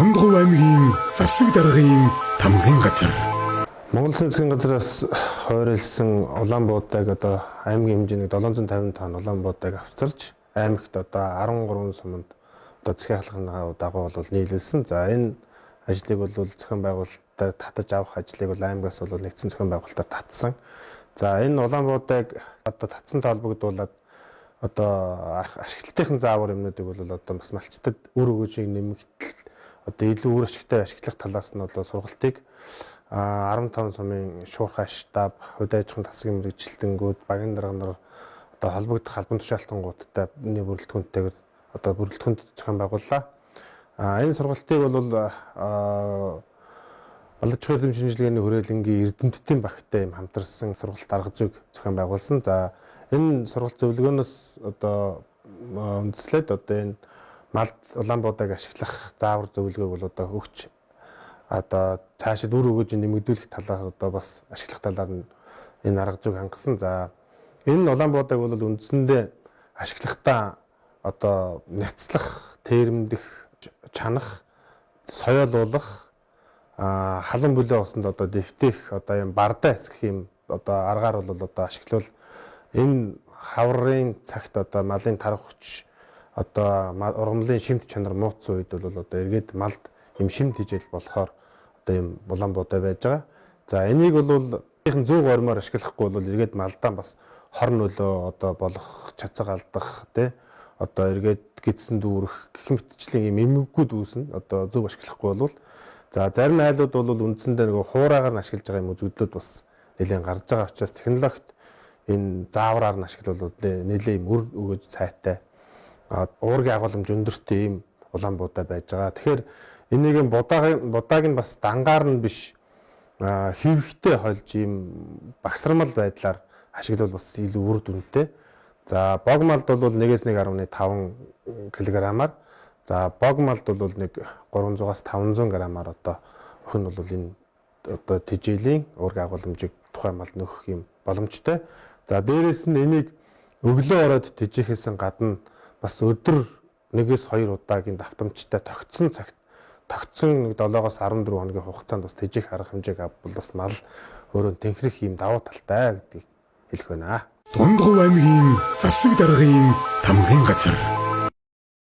Дундгов аймгийн засаг даргын тамгын газар. Монгол Улсын засгийн газраас хойролсон Улаанбуудаг одоо аймгийн хэмжээний 750 тонн Улаанбуудаг авчирч аймагт одоо 13 суманд одоо засгийн хаалганы дагуу бол нийлүүлсэн. За, энэ ажлыг бол зохион байгуулалтаар татаж авах ажлыг бол аймгаас бол нэгдсэн зохион байгуулалтаар татсан. За, энэ Улаанбуудаг одоо татсан толбогдуулаад одоо ашиглалтын заавар юмнуудыг бол одоо бас малчтад үр өгөөжийг нэмэгдэл одоо илүү үр ашигтай ашиглах талаас нь бол сургалтыг 15 сумын шуурхай штаб, хувь аж ахуйн засгийн мэргэжилтэнгүүд, багийн дарга нар одоо холбогдох албан тушаалтангуудтай нэг бүрэлдэхүүнтэйгээр одоо бүрэлдэхүүнд зохион байгууллаа. Энэ сургалтыг бол Баллаж эрдэм шинжилгээний хүрээлэнгийн эрдэмтдийн багтай юм хамтарсан сургалт арга зүйг зохион байгуулсан. За, энэ сургалт зөвлөгөөнөөс одоо үндэслээд одоо энэ малд Улаанбуудаг ашиглах заавар зөвлөгөөг бол одоо өгч одоо цаашид үр өгөөж нэмэгдүүлэх талаар одоо бас ашиглах талаар нь энэ арга зүйг хангасан. За, энэ Улаанбуудаг бол үндсэндээ ашиглахдаа одоо няцлах, тэрэмдэх, чанах, соёолуулах, халуун бүлээ усанд одоо дэвтэх одоо юм бардаа эсгэх юм одоо аргаар бол одоо ашиглавал энэ хаврын цагт одоо малын тарах хүч одоо ургамлын шимт чанар мууцсан үед бол одоо эргээд малд юм шимт хижээл болохоор одоо юм булан будаа байж байгаа. За, энийг бол зөв гормоор ашиглахгүй бол эргээд малдаа бас хор нөлөө одоо болох, чацаг алдах тий одоо эргээд гидсэн дүүрэх гэх мэтчлийн юм эмгэгүүд үүснэ. Одоо зөв ашиглахгүй бол за зарим айлууд бол үндсэндээ нөгөө хуурайгаар нь ашиглаж байгаа юм үзэгдлүүд бас нэлээд гарч байгаа учраас технологид энэ заавраар нь ашиглавал нэлээд юм үр өгөөж цайтай уургийн агуулмж өндөртэй ийм улаан будаа байж байгаа. Тэгэхээр энийг нь будааг нь бас дангаар нь биш хэвхтэй хольж ийм багсармал байдлаар ашиглавал бас илүү үр дүнтэй. За, бог малд бол 1-1.5 кг-аар, за бог малд бол нэг 300-аас 500 грамаар одоо охин бол энэ одоо тэжээлийн уургийн агуулмжийг тухайн малд нөхөх юм боломжтой. За, дээрэс нь энийг өглөө ороод тэжээхээс гадна бас өдөр 1-2 удаагийн давтамжтай тогтсон цагт тогтсон нэг 7-оос 14 хоногийн хугацаанд бас тэжээх арга хэмжээг авбал бас мал өөрөө тэнхрэх юм давуу талтай гэдгийг хэлэх байна. Дундгов аймгийн засаг даргын тамгын газар.